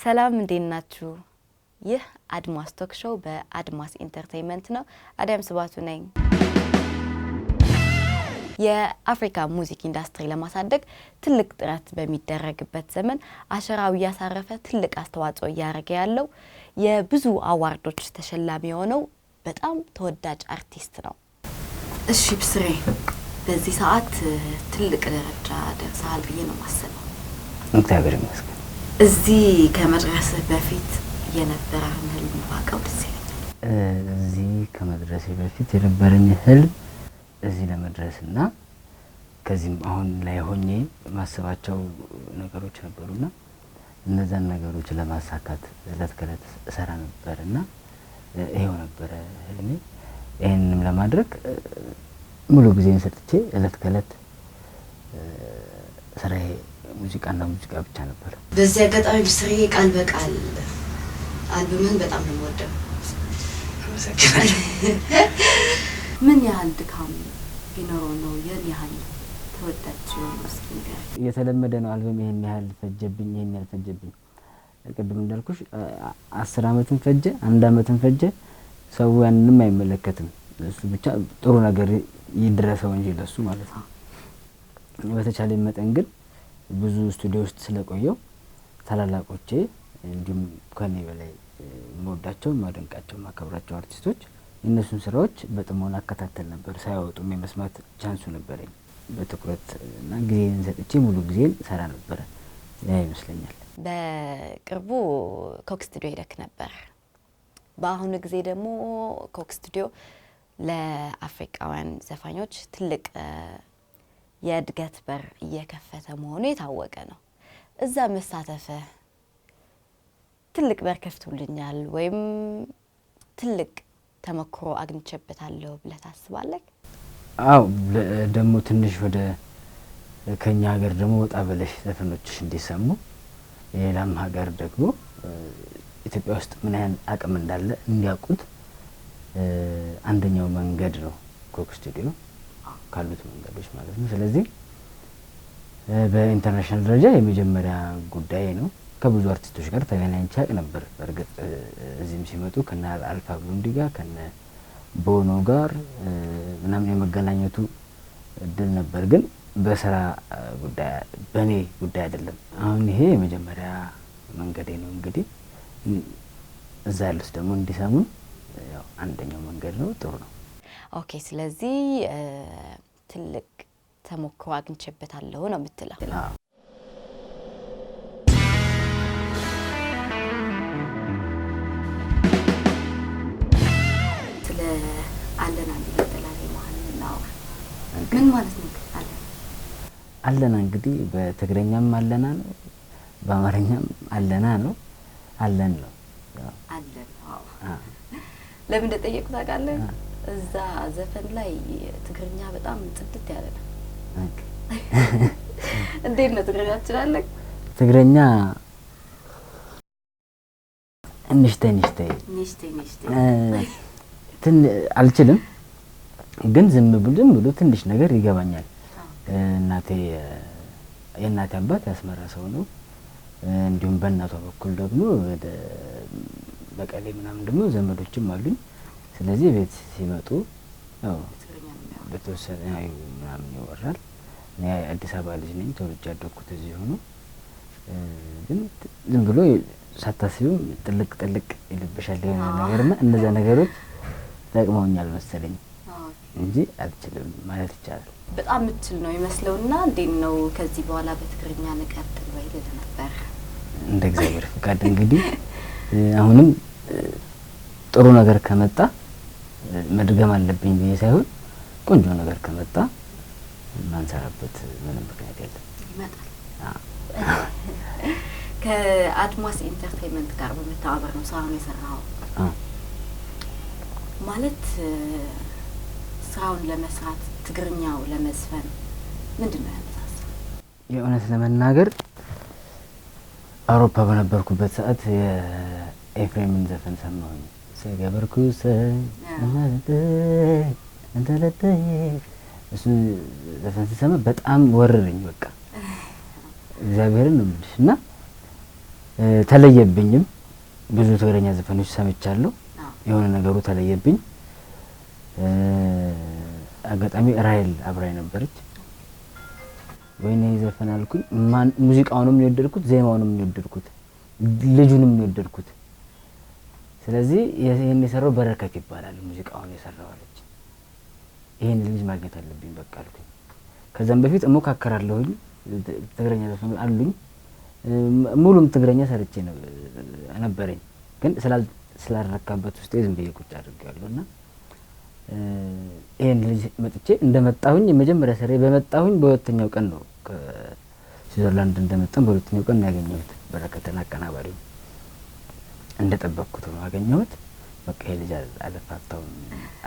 ሰላም፣ እንዴት ናችሁ? ይህ አድማስ talk show በአድማስ Entertainment ነው። አዲያም ስባቱ ነኝ። የአፍሪካ music industry ለማሳደግ ትልቅ ጥረት በሚደረግበት ዘመን አሻራው እያሳረፈ ትልቅ አስተዋጽኦ እያደረገ ያለው፣ የብዙ award ኦች ተሸላሚ የሆነው በጣም ተወዳጅ አርቲስት ነው። እሺ ብስሬ፣ በዚህ ሰዓት ትልቅ ደረጃ ደርሰሃል ብዬ ነው የማስበው። እግዚአብሔር ይመስገን። እዚህ ከመድረስህ በፊት የነበረህን ህልም ባውቀው ደስ ይለኛል። እዚህ ከመድረሴ በፊት የነበረኝ ህልም እዚህ ለመድረስና ከዚህም አሁን ላይ ሆኜ ማስባቸው ነገሮች ነበሩና እነዛን ነገሮች ለማሳካት እለት ከእለት እሰራ ነበር እና ይሄው ነበረ ህልሜ። ይህንንም ለማድረግ ሙሉ ጊዜን ሰጥቼ እለት ከእለት ስራዬ ሙዚቃና ሙዚቃ ብቻ ነበር። በዚህ አጋጣሚ ብስሬ፣ ቃል በቃል አልበምህን በጣም ነው የምወደው። አመሰግናለሁ። ምን ያህል ድካም ቢኖረው ነው ይህን ያህል ተወዳጅ የሆነው? እስኪ ንገረኝ። የተለመደ ነው። አልበም ይሄን ያህል ፈጀብኝ፣ ይሄን ያህል ፈጀብኝ። ቅድም እንዳልኩሽ 10 አመትም ፈጀ፣ አንድ አመትም ፈጀ፣ ሰው ያንንም አይመለከትም። እሱ ብቻ ጥሩ ነገር ይድረሰው እንጂ ለሱ ማለት ነው። በተቻለ መጠን ግን ብዙ ስቱዲዮ ውስጥ ስለቆየው ታላላቆቼ እንዲሁም ከኔ በላይ የምወዳቸው፣ የማደንቃቸው፣ የማከብራቸው አርቲስቶች የእነሱን ስራዎች በጥሞና እከታተል ነበር። ሳያወጡም የመስማት chance ኡ ነበረኝ። በትኩረት እና ጊዜን ሰጥቼ ሙሉ ጊዜን ሰራ ነበረ። ያ ይመስለኛል። በቅርቡ ኮክ ስቱዲዮ ሄደክ ነበር። በአሁኑ ጊዜ ደግሞ ኮክ ስቱዲዮ ለአፍሪካውያን ዘፋኞች ትልቅ የእድገት በር እየከፈተ መሆኑ የታወቀ ነው። እዛ መሳተፍህ ትልቅ በር ከፍቶልኛል ወይም ትልቅ ተሞክሮ አግኝቼበታለሁ ብለህ ታስባለህ? አው፣ ደግሞ ትንሽ ወደ ከኛ ሀገር ደግሞ ወጣ ብለሽ ዘፈኖችሽ እንዲሰሙ፣ የሌላም ሀገር ደግሞ ኢትዮጵያ ውስጥ ምን ያህል አቅም እንዳለ እንዲያውቁት አንደኛው መንገድ ነው ኮክ ስቱዲዮ ካሉት መንገዶች ማለት ነው። ስለዚህ በ international ደረጃ የመጀመሪያ ጉዳይ ነው። ከብዙ አርቲስቶች ጋር ተገናኝቼ አውቅ ነበር። በእርግጥ እዚህም ሲመጡ ከነ አልፋ ብሎንዲ ጋር፣ ከነ ቦኖ ጋር ምናምን የመገናኘቱ እድል ነበር፣ ግን በስራ ጉዳይ፣ በእኔ ጉዳይ አይደለም። አሁን ይሄ የመጀመሪያ መንገዴ ነው። እንግዲህ እዛ ያሉት ደግሞ እንዲሰሙን ያው አንደኛው መንገድ ነው። ጥሩ ነው። Okay፣ ስለዚህ ትልቅ ተሞክሮ አግኝቼበታለሁ ነው የምትለው? አዎ። ስለ አለና ነጠላ ዜማህን እናውራ። ምን ማለት ነው አለና? አለና እንግዲህ በትግረኛም አለና ነው፣ በአማርኛም አለና ነው፣ አለን ነው። ያው አለን። አዎ። ለምን እንደጠየቁ ታውቃለህ? እዛ ዘፈን ላይ ትግርኛ በጣም ጽድት ያለ ነው። እንዴት ነው፣ ትግርኛ ትችላለህ? ትግረኛ ንሽተይ ንሽተይ። ንሽተይ ንሽተይ። አልችልም፣ ግን ዝም ብሎ ትንሽ ነገር ይገባኛል። እናቴ፣ የእናቴ አባት ያስመራ ሰው ነው። እንዲሁም በእናቷ በኩል ደግሞ ወደ መቀሌ ምናምን ደግሞ ዘመዶችም አሉኝ። ስለዚህ ቤት ሲመጡ ያው ትግርኛ ነው የሚያወሩት። በተወሰነ ያው ምናምን ይወራል። እኔ አዲስ አበባ ልጅ ነኝ፣ ተወልጄ ያደግኩት እዚህ ሆኖ ግን ዝም ብሎ ሳታስቢው ጥልቅ ጥልቅ ይልብሻል የሆነ ነገር እና እነዛ ነገሮች ጠቅመውኛል መሰለኝ እንጂ አልችልም ማለት ይቻላል። በጣም የምትችል ነው ይመስለውና እንዴት ነው፣ ከዚህ በኋላ በትግርኛ ንቀጥል ወይ ልል ነበር። እንደ እግዚአብሔር ፍቃድ እንግዲህ አሁንም ጥሩ ነገር ከመጣ፣ መድገም አለብኝ ብዬ ሳይሆን ቆንጆ ነገር ከመጣ የማንሰራበት ምንም ምክንያት የለም። ይመጣል። አዎ። ከአድማስ Entertainment ጋር በመተባበር ነው ስራውን የሰራው። አዎ። ማለት ስራውን ለመስራት፣ ትግርኛው ለመዝፈን ምንድን ነው ያነሳሳ? የእውነት ለመናገር አውሮፓ በነበርኩበት ሰዓት የኤፍሬምን ዘፈን ሰማሁኝ። ሰገበርኩ እሱ ዘፈን ስሰማ በጣም ወረረኝ። በቃ እግዚአብሔርን ነው የምልሽ እና ተለየብኝም። ብዙ ትግረኛ ዘፈኖች ሰምቻለሁ። የሆነ ነገሩ ተለየብኝ። አጋጣሚ ራሄል አብራኝ ነበረች። ወይኔ ዘፈን አልኩኝ። ሙዚቃውንም ነው የወደድኩት፣ ዜማውንም ነው የወደድኩት፣ ልጁንም ነው የወደድኩት። ስለዚህ ይሄን የሰራው በረከት ይባላል ሙዚቃውን የሰራው አለች። ይሄን ልጅ ማግኘት አለብኝ በቃ አልኩኝ። ከዛም በፊት እሞካከራለሁኝ፣ ትግረኛ ዘፈኖች አሉኝ። ሙሉም ትግረኛ ሰርቼ ነበረኝ፣ ግን ስላልረካበት ውስጤ ዝም ብዬ ቁጭ አድርጌዋለሁ። እና ይሄን ልጅ መጥቼ እንደመጣሁኝ የመጀመሪያ ስራዬ በመጣሁኝ በሁለተኛው ቀን ነው፣ ከስዊዘርላንድ እንደመጣሁ በሁለተኛው ቀን ነው ያገኘሁት በረከትን አቀናባሪው። እንደጠበቅኩት ነው አገኘሁት። በቃ ይሄ ልጅ አልፋታውም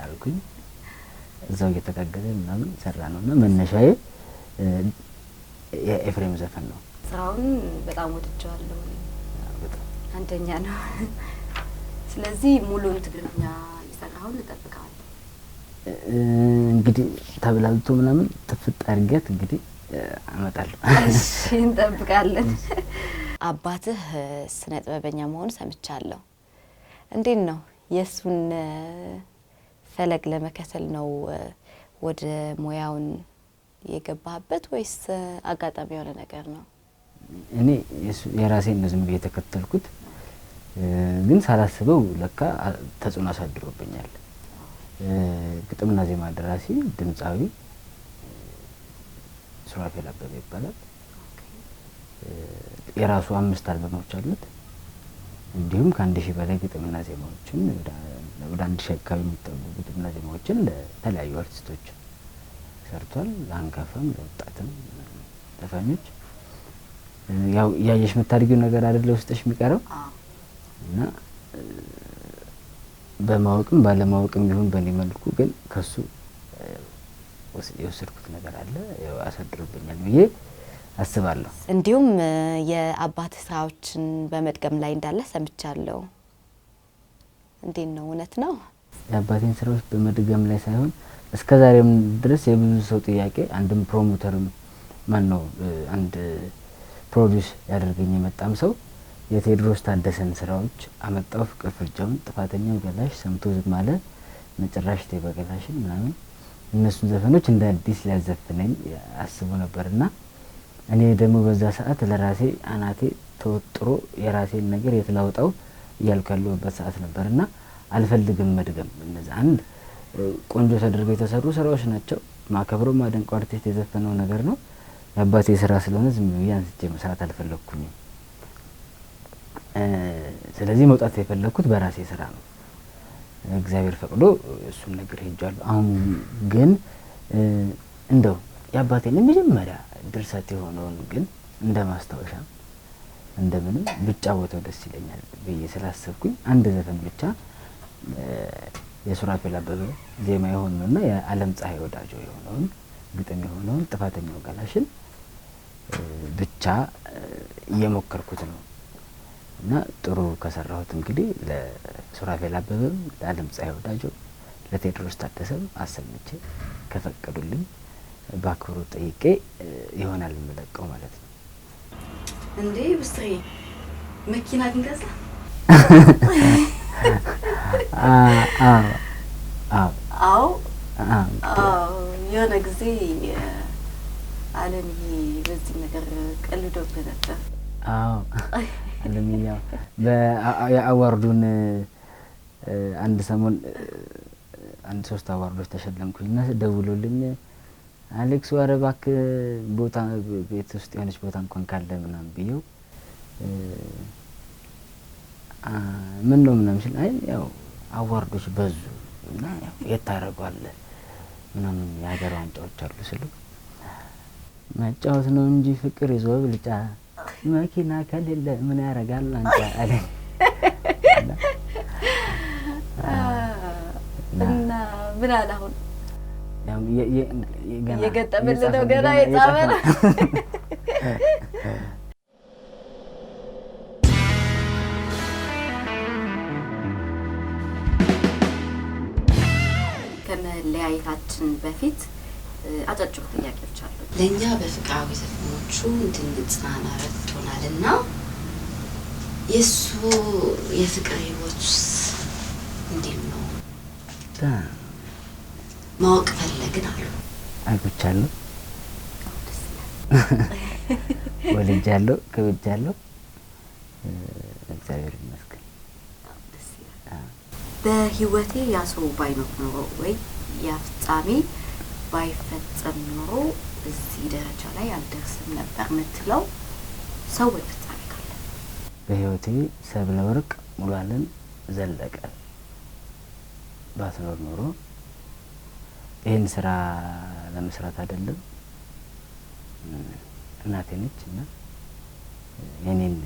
አልኩኝ። እዛው እየተጋገዘ ምናምን ሰራ ነውና መነሻዬ የኤፍሬም ዘፈን ነው። ስራውን በጣም ወድጄዋለሁ። አንደኛ ነው። ስለዚህ ሙሉን ትግርኛ የሰራውን እጠብቀዋለሁ። እንግዲህ ተብላልቶ ምናምን ጥፍጥ አድርጌያት እንግዲህ አመጣለሁ። እሺ እንጠብቃለን። አባትህ ስነ ጥበበኛ መሆኑ ሰምቻለሁ። እንዴት ነው የሱን ፈለግ ለመከተል ነው ወደ ሙያውን የገባህበት ወይስ አጋጣሚ የሆነ ነገር ነው? እኔ የራሴን ነው ዝም ብዬ የተከተልኩት፣ ግን ሳላስበው ለካ ተጽዕኖ አሳድሮብኛል። ግጥምና ዜማ ደራሲ ድምፃዊ ሱራፌል አበበ ይባላል። የራሱ 5 አልበሞች አሉት። እንዲሁም ከ1000 በላይ ግጥምና ዜማዎችን ወደ 1000 አካባቢ የሚጠጉ ግጥምና ዜማዎችን ለተለያዩ አርቲስቶች ሰርቷል። ለአንጋፋም ለወጣትም ዘፋኞች። ያው ያየሽ የምታድጊው ነገር አይደለ ውስጥሽ የሚቀረው። እና በማወቅም ባለማወቅም ይሁን በእኔ መልኩ ግን ከሱ የወሰድኩት ነገር አለ፣ ያው አሳድሮብኛል ብዬ አስባለሁ። እንዲሁም የአባት ስራዎችን በመድገም ላይ እንዳለ ሰምቻለሁ። እንዴት ነው, እውነት ነው? የአባቴን ስራዎች በመድገም ላይ ሳይሆን እስከዛሬም ድረስ የብዙ ሰው ጥያቄ አንድም promoter ም ማን ነው አንድ produce ያደርገኝ የመጣም ሰው የቴዎድሮስ ታደሰን ስራዎች አመጣው፣ ፍቅር ፍርጃውን፣ ጥፋተኛው ገላሽ፣ ሰምቶ ዝም አለ፣ መጨረሻ በገላሽን ምናምን እነሱን ዘፈኖች እንደ አዲስ ሊያዘፍነኝ አስቦ ነበርና እኔ ደግሞ በዛ ሰዓት ለራሴ አናቴ ተወጥሮ የራሴን ነገር የት ላውጣው እያልኩ ያለሁበት ሰዓት ነበርና አልፈልግም መድገም። እነዛ አንድ ቆንጆ ተደርገው የተሰሩ ስራዎች ናቸው። ማከብረው ማደንቀው አርቲስት የዘፈነው ነገር ነው። የአባቴ ስራ ስለሆነ ዝም ብዬ አንስቼ መስራት አልፈለኩኝም። ስለዚህ መውጣት የፈለኩት በራሴ ስራ ነው። እግዚአብሔር ፈቅዶ እሱን ነገር ሄጃለሁ። አሁን ግን እንደው የአባቴን የመጀመሪያ ድርሰት የሆነውን ግን እንደ ማስታወሻ እንደምንም ብጫወተው ደስ ይለኛል ብዬ ስላሰብኩኝ አንድ ዘፈን ብቻ የሱራፌል አበበ ዜማ የሆነውና የዓለም ፀሐይ ወዳጆ የሆነውን ግጥም የሆነውን ጥፋተኛው ገላሽን ብቻ እየሞከርኩት ነው። እና ጥሩ ከሰራሁት እንግዲህ ለሱራፌል አበበም ለዓለም ፀሐይ ወዳጆ ለቴዎድሮስ ታደሰም አሰምቼ ከፈቀዱልኝ በአክብሮት ጠይቄ ይሆናል የምለቀው ማለት ነው። እንዴ ብስሪ መኪና ግን ገዛ? አዎ አዎ። አዎ። አዎ። የሆነ ጊዜ አለምዬ በዚህ ነገር ቀልዶብህ ነበር። አዎ አለምዬ የ award ኡን አንድ ሰሞን አንድ 3 award ኦች ተሸለምኩኝና ደውሎልኝ አሌክስ ኧረ እባክህ ቦታ ቤት ውስጥ የሆነች ቦታ እንኳን ካለ ምናምን ብዬው ምን ነው ምናምን ሲል አይ ያው award ኦች በዙ እና ያው የት ታደርገዋለህ ምናምን የሀገር ዋንጫዎች አሉ ስለው መጫወት ነው እንጂ ፍቅር ይዞ ብልጫ መኪና ከሌለ ምን ያደርጋል ዋንጫ አለኝ። እና ምን አለ አሁን? ያው ገና እየገጠመልህ ነው፣ ገና የጻፈ ነው። ከመለያየታችን በፊት አጫጭር ጥያቄዎች አሉ። ለኛ በፍቅራዊ ዘፈኖቹ እንድንጽናና ረድቶናልና የእሱ የፍቅር ህይወቱስ እንዴት ነው? ማወቅ ፈለግን አሉ። አግብቻለሁ፣ ወልጃለሁ፣ ከብጃለሁ። እግዚአብሔር ይመስገን። በህይወቴ ያ ሰው ባይኖር ኖሮ ወይ ያ ፍጻሜ ባይፈጸም ኖሮ እዚህ ደረጃ ላይ አልደርስም ነበር የምትለው ሰው ወይ ፍጻሜ ካለ? በህይወቴ ሰብለ ወርቅ ሙሉዓለም ዘለቀ ባትኖር ኖሮ ይህን ስራ ለመስራት አይደለም፣ እናቴ ነች እና የኔን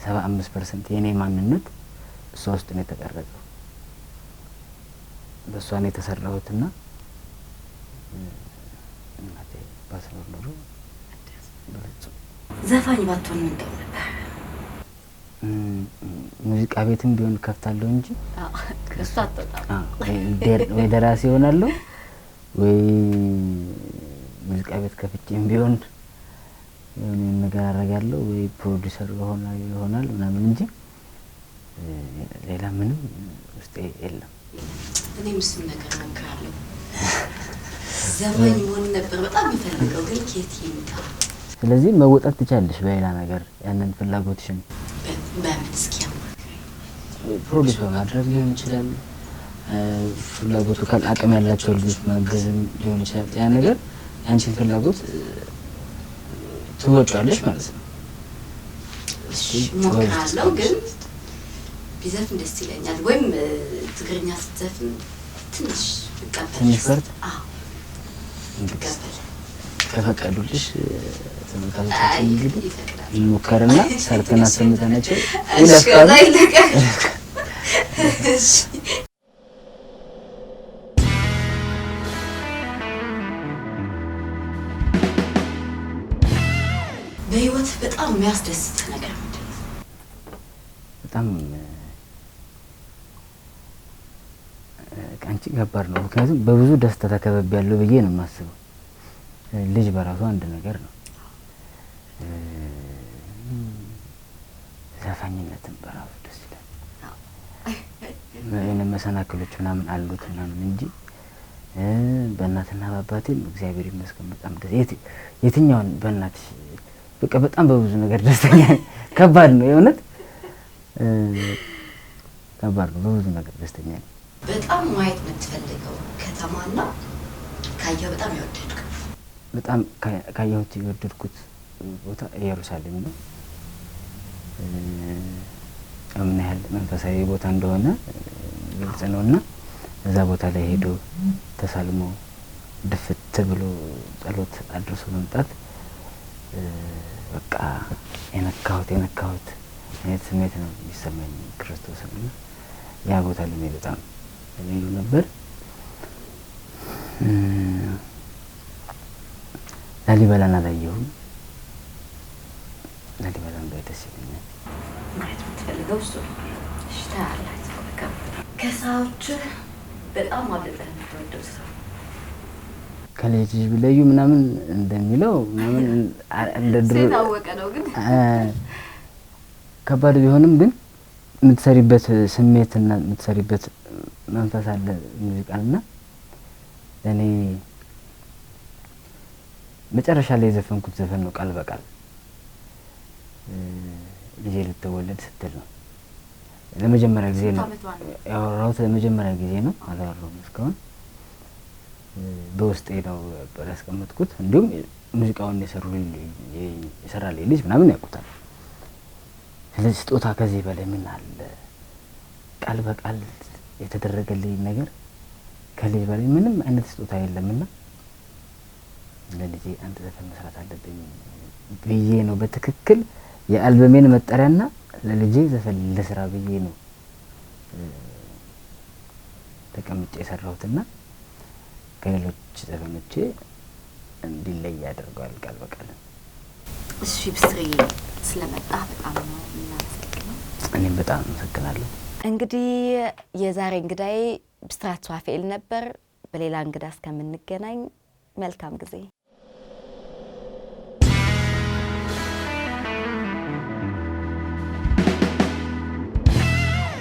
75% የኔ ማንነት እሷ ውስጥ ነው የተቀረጸው። በእሷ ነው የተሰራሁትና እናቴ ባትኖር ኖሮ በፍጹም። ዘፋኝ ባትሆን ምን ትሆን ነበር? ሙዚቃ ቤትም ቢሆን ከፍታለሁ እንጂ እሷ አትወጣም። ወይ ደራሲ እሆናለሁ ወይ ሙዚቃ ቤት ከፍቼም ቢሆን የሆነ ነገር አደርጋለሁ ወይ ፕሮዲውሰር ይሆናል ምናምን እንጂ ሌላ ምንም ውስጤ የለም። እኔም እሱን ነገር እሞክራለሁ። ዘፋኝ መሆን ነበር በጣም የምፈልገው፣ ግን ከየት ይምጣ? ስለዚህ መወጣት ትቻለሽ በሌላ ነገር ያንን ፍላጎትሽን። በምን እስኪ አማክረኝ። Produce በማድረግ ሊሆን ይችላል። ፍላጎቱ ካለ አቅም ያላቸው ልጆች ማገዝም ሊሆን ይችላል። ያ ነገር ያንቺን ፍላጎት ትወጪዋለሽ ማለት ነው። እሺ እሞክራለሁ፣ ግን ቢዘፍን ደስ ይለኛል። ወይም ትግርኛ ስትዘፍን ትንሽ ብቀበል። ትንሽ part? አዎ እንግዲህ ብቀበል። ከፈቀዱልሽ ተመልካቾቻችን እንግዲህ ይፈቅዳል። እንሞከርና ሰርተን አሰምተናቸው እሺ ይለፍቃሉ። ከዛ ይለቀቅ። እሺ። በህይወት በጣም የሚያስደስትህ ነገር ምንድን ነው? በጣም አንቺ ከባድ ነው። ምክንያቱም በብዙ ደስታ ተከበብ ያለው ብዬ ነው የማስበው። ልጅ በራሱ አንድ ነገር ነው። ዘፋኝነትም በራሱ ደስ ይላል። የሆነ መሰናክሎች ምናምን አሉት ምናምን እንጂ በእናትና በአባቴም እግዚአብሔር ይመስገን በጣም ደስ የትኛውን በእናትሽ በቃ በጣም በብዙ ነገር ደስተኛ ነኝ። ከባድ ነው የእውነት፣ ከባድ ነው። በብዙ ነገር ደስተኛ ነኝ። በጣም ማየት የምትፈልገው ከተማና ካየኸው በጣም የወደድከው? በጣም ካየሁት የወደድኩት ቦታ ኢየሩሳሌም ነው። ምን ያህል መንፈሳዊ ቦታ እንደሆነ ግልጽ ነውና እዛ ቦታ ላይ ሄዶ ተሳልሞ ድፍት ብሎ ጸሎት አድርሶ መምጣት በቃ የነካሁት አይነት ስሜት ነው የሚሰማኝ ክርስቶስን እና ያ ቦታ ለኔ በጣም ልዩ ነበር። ላሊበላን አላየሁም። ላሊበላን ባይ ደስ ይለኛል። ማየት የምትፈልገው እሱ ነው። እሺ ታያለህ። በቃ ከስራዎችህ በጣም አብልጠህ የምትወደው ስራ? ከልጅ ልጅ ቢለዩ ምናምን እንደሚለው ምናምን እንደ ድሮ የታወቀ ነው ግን ከባድ ቢሆንም ግን የምትሰሪበት ስሜትና የምትሰሪበት መንፈስ አለ ሙዚቃና እኔ መጨረሻ ላይ የዘፈንኩት ዘፈን ነው ቃል በቃል ልጄ ልትወለድ ስትል ነው። ለመጀመሪያ ጊዜ ነው ያወራሁት፣ ለመጀመሪያ ጊዜ ነው፣ አላወራሁም እስካሁን። በውስጤ ነው ነበር ያስቀመጥኩት። እንዲሁም ሙዚቃውን የሰራልኝ ልጅ ምናምን ያውቁታል። ስለዚህ ስጦታ ከዚህ በላይ ምን አለ? ቃል በቃል የተደረገልኝ ነገር ከልጅ በላይ ምንም አይነት ስጦታ የለምና ለልጄ አንድ ዘፈን መስራት አለብኝ ብዬ ነው በትክክል የአልበሜን መጠሪያና ለልጄ ዘፈን ልስራ ብዬ ነው ተቀምጬ የሰራሁትና ከሌሎች ዘፈኖቼ እንዲለይ ያደርገዋል ቃል በቃል። እሺ ብስሬ ስለመጣ በጣም ነው የምናመሰግነው። እኔም በጣም አመሰግናለሁ። እንግዲህ የዛሬ እንግዳዬ ብስራት ሱራፌል ነበር። በሌላ እንግዳ እስከምንገናኝ መልካም ጊዜ።